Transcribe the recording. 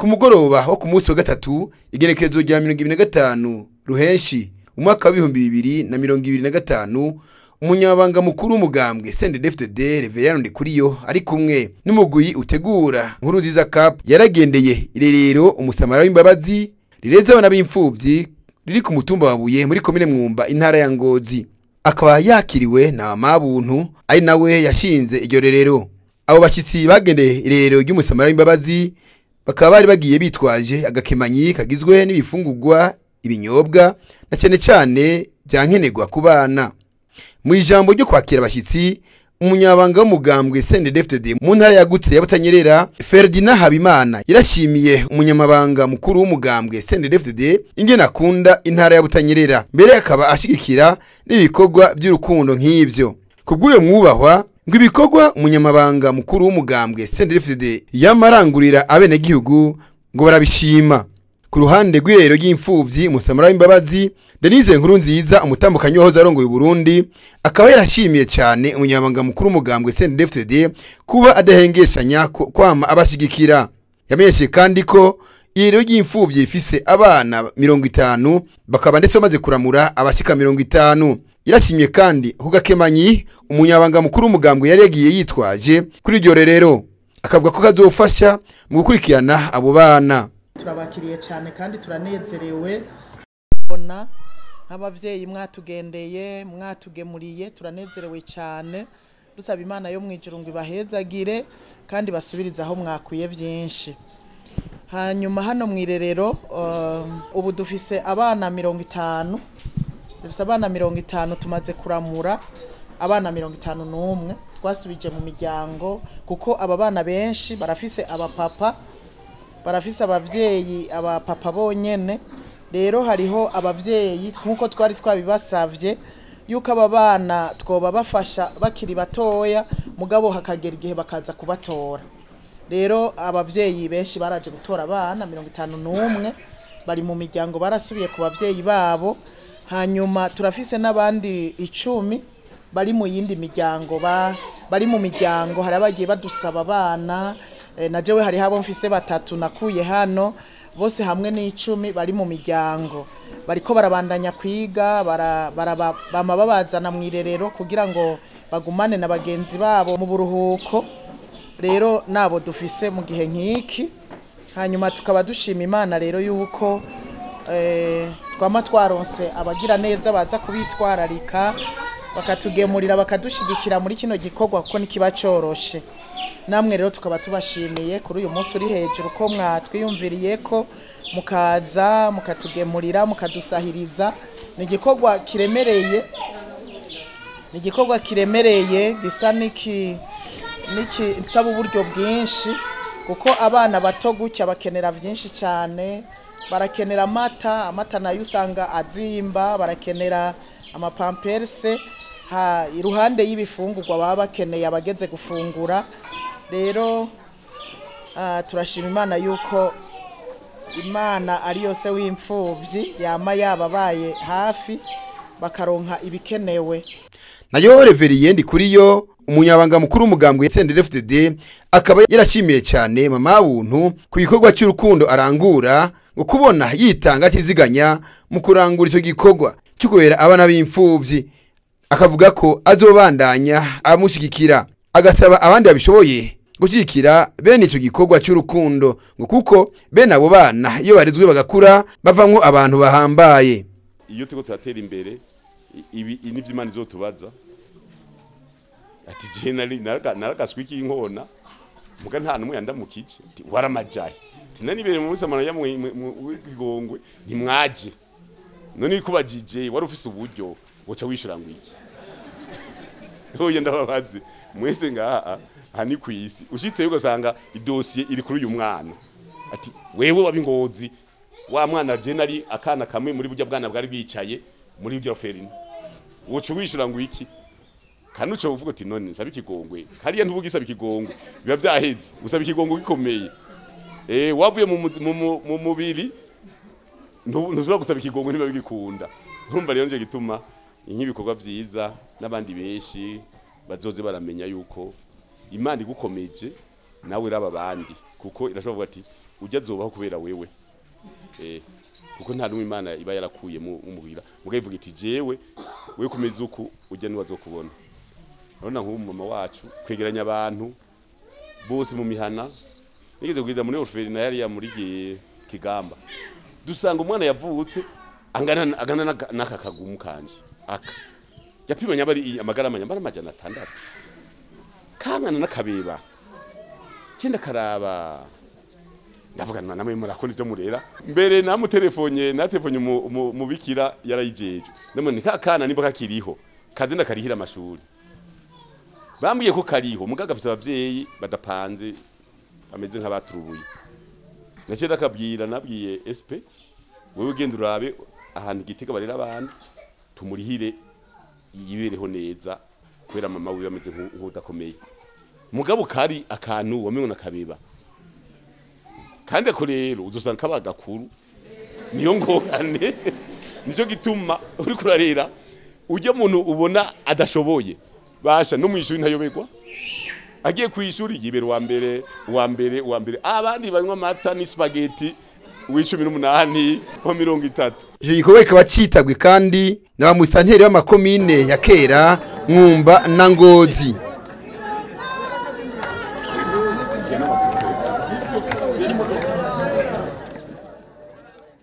Ku mugoroba wo ku munsi wa gatatu, igenekerezo rya 25 Ruhenshi umwaka wa 2025, umunyamabanga mukuru w'umugambwe CNDD-FDD Reverien Ndikuriyo ari kumwe n'umugwi utegura Nkurunziza Cup yaragendeye irerero Umusamara w'Imbabazi rireze abana b'imfuvyi riri ku mutumba wa Buye muri komine Mwumba, intara ya Ngozi. Akaba yakiriwe na Mabuntu, ari nawe yashinze iryo rerero. Abo bashyitsi bagendeye irerero ry'Umusamara w'Imbabazi bakaba bari bagiye bitwaje agakemanyi kagizwe n'ibifungurwa, ibinyobwa na cyane cyane byankenerwa ku bana. Mu ijambo ryo kwakira abashyitsi, umunyabanga w'umugambwe CNDD-FDD mu ntara yagutse ya Butanyerera, Ferdinand Habimana, yarashimiye umunyamabanga mukuru w'umugambwe CNDD-FDD ingene akunda intara ya Butanyerera, mbere akaba ashigikira n'ibikorwa by'urukundo nk'ivyo. Kubw'uyo mwubahwa, ngo ibikorwa umunyamabanga mukuru w'umugambwe CNDD-FDD yamarangurira abenegihugu ngo barabishima. Ku ruhande rw'irero ry'imfuvyi Umusamara w'Imbabazi, Denise Nkurunziza, umutambukanyi wahoze arongoye Burundi, akaba yarashimiye cyane umunyamabanga mukuru w'umugambwe CNDD-FDD kuba adahengeshanya kwama abashigikira. Yamenyesheje kandi ko irero ry'imfuvyi rifise abana 50, bakaba ndetse bamaze kuramura abashika 50. Yarashimye kandi ku gakemanyi umunyamabanga mukuru w'umugambwe yari yagiye yitwaje kuri iryo rerero, akavuga ko kazofasha mu gukurikirana abo bana. Turabakiriye cyane kandi turanezerewe bona nk'abavyeyi mwatugendeye, mwatugemuriye, turanezerewe cyane. Dusaba Imana yo mwijuru ngo ibahezagire kandi basubirize aho mwakuye byinshi. Hanyuma hano mwirerero ubu dufise abana 50, dufise abana 50, tumaze kuramura abana 51 twasubije mu miryango, kuko aba bana benshi barafise abapapa, barafise abavyeyi, abapapa bonyene. Rero hariho abavyeyi, nkuko twari twabibasavye yuko aba bana twoba bafasha bakiri batoya, mugabo hakagera igihe bakaza kubatora. Rero abavyeyi benshi baraje gutora abana 51, bari mu miryango, barasubiye ku bavyeyi babo. Hanyuma turafise n'abandi 10 bari mu yindi miryango, bari mu miryango. Hari abagiye badusaba abana, na jewe hari habo mfise batatu nakuye hano, bose hamwe n'10 bari mu miryango, bariko barabandanya kwiga, bama babazana mw'irerero kugira ngo bagumane na bagenzi babo mu buruhuko. Rero nabo dufise mu gihe nk'iki. Hanyuma tukaba dushima Imana rero yuko twama twaronse abagira neza baza kubitwararika, bakatugemurira, bakadushigikira muri kino gikorwa, kuko nikiba coroshe. Namwe rero tukaba tubashimiye kuri uyu munsi uri hejuru ko mwatwiyumviriye ko mukaza mukatugemurira, mukadusahiriza. Ni igikorwa kiremereye, ni igikorwa kiremereye gisa niki nsaba uburyo bwinshi, kuko abana bato gutya bakenera byinshi cyane. Barakenera amata, amata nayo usanga azimba, barakenera amapamperse ha iruhande y'ibifungurwa baba bakeneye abageze gufungura. Rero turashima Imana yuko Imana ari yose w'imfuvyi yama yababaye hafi bakaronka ibikenewe. Nayo Reverien Ndikuriyo, umunyabanga mukuru w'umugambwe CNDD-FDD, akaba yarashimiye cyane mama Buntu ku gikorwa cy'urukundo arangura, ngo kubona yitanga atiziganya mu kurangura icyo gikorwa cyo kubera abana b'imfuvyi, akavuga ko azobandanya amushigikira, agasaba abandi babishoboye gushyigikira bene icyo gikorwa cy'urukundo, ngo kuko bene abo bana iyo barezwe bagakura bavamwo abantu bahambaye. Iyo turiko turatera imbere, ibi nivyo Imana izotubaza. Ati je nari naragaswe inkona muga nta numwe yandamukije, ati waramajaye, ati nanibere mu musamana ya mwigongwe ntimwaje, none ikubajije wari ufise uburyo woca wishura ngo iki? Oya, ndababaze mwese ngaha, aha ni kwisi, ushitse ugasanga idosiye iri kuri uyu mwana, ati wewe wabingozi wa mwana, je nari akana kamwe muri burya bwana bwari bicaye muri burya ferina, woca wishura ngo iki? Kandi uca uvuga uti none nsaba ikigongwe hariya, ntuvuga ikigongwe biba byaheze, usaba ikigongwe gikomeye. Wavuye mu mubiri, ntuzura gusaba ikigongwe, ntiba bigikunda. Urumva rero nje gituma nk'ibikorwa byiza n'abandi benshi bazoze baramenya yuko Imana igukomeje nawe iraba abandi, kuko irashobora kuvuga ati Ujya azobaho kubera wewe, kuko nta numwe Imana iba yarakuye mu muhira, muga ivuga iti jewe wewe kumeza uku ujya niwe azokubona. Urabona nk'ubu mama wacu kwegeranya abantu bose mu mihana, nigeze kugeza muri orphelinat yariya muri Kigamba, dusanga umwana yavutse angana angana n'aka kagumu kanje, aka yapimanye abari amagarama nyambara 600, kangana n'akabeba. Cyenda karaba, ndavuga namwe murakora ivyo murera. Mbere namutelefone, natelefonye umubikira yarayijejwe, namwe ni kakana nimba kakiriho kaze ndakarihira amashuri. Bambwiye ko kariho, mugaga afise abavyeyi badapanze, bameze nk'abaturubuye. Naciye ndakabwira, nabwiye SP: "Wewe ugenda urabe ahantu igitega barera abana, tumurihire yibereho neza, kubera mama wiwe ameze nk'udakomeye." Mugabo kari akantu wamengo nakabeba, kandi ako rero uzosanga kaba gakuru, niyo ngorane. Nicyo gituma uriko urarera ujya muntu ubona adashoboye, basha no mwishuri ntayoberwa, agiye ku ishuri yibera uwa mbere, uwa mbere, uwa mbere, abandi banywa amata ni spaghetti, w'18, wa 30. Ico gikorwa kikaba citabwe kandi na ba musitanteri b'amakomine ya Kera, Mwumba na Ngozi.